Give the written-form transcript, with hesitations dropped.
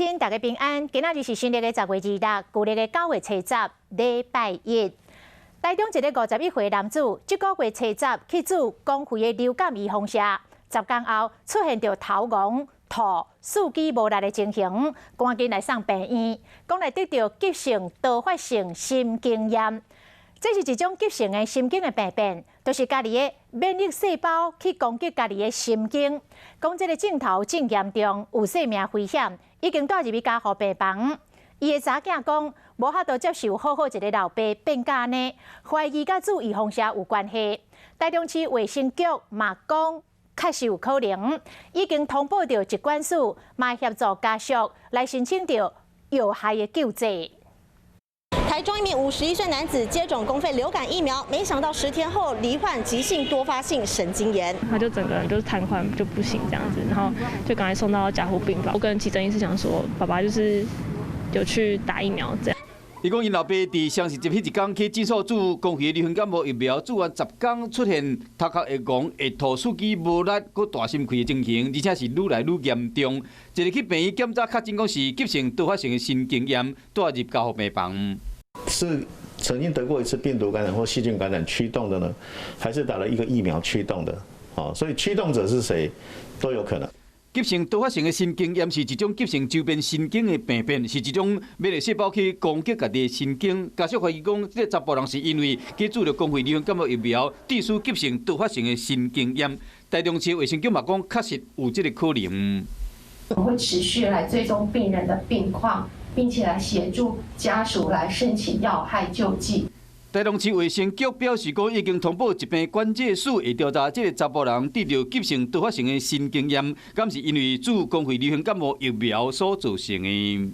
親，大家平安。今仔日是新曆的10月26，舊曆的9月初十，禮拜一。台中一个51歲男子，這个月初十去注公費的流感預防射，10工後出現著頭戇、吐、四肢無力的情形，趕緊來送病院，講來得著急性多發性神經炎。這是一種急性的神經的病變，就是家己的免疫細胞去攻擊家己的神經。講這个症頭真嚴重，有生命危險，已經帶入去加護病房。伊的查囝講，無法度接受好好一个老爸變甲按呢，懷疑佮注預防射有關係。台中市衛生局嘛講，確實有可能，已經通報著疾管署，嘛協助家屬來申請著藥害的救濟。台中一名51歲男子接種公費流感疫苗，沒想到10天後罹患急性多發性神經炎。他就整個人就是癱瘓就不行這樣子，然後就趕快送到加護病房。我跟急診醫師講說，爸爸就是有去打疫苗這樣。伊講，𪜶老爸佇雙十一彼一工去診所注公費流感感冒疫苗，注完十工出現頭殼會戇、會吐、四肢無力、閣大心氣的情形，而且是愈來愈嚴重。一日去病院檢查，確診講是急性多發性的神經炎，帶入加護病房。是曾經得過一次病毒感染或細菌感染驅動的呢，還是打了一個疫苗驅動的？哦，所以驅動者是誰都有可能。急性多發性的神經炎是一種急性周邊神經的病變，是一種免疫細胞去攻擊家己的神經。家屬懷疑講，這个查埔人是因為去注著公費流感感冒疫苗，致使急性多發性的神經炎。台中市衛生局嘛講，確實有這个可能。我們會持續來追蹤病人的病況，並且來協助家屬來申請藥害救濟。台中市衛生局表示，講已經通報疾病管制署，會調查這个查埔人得著急性多發性的神經炎，敢是因為注公費流行感冒疫苗所造成的。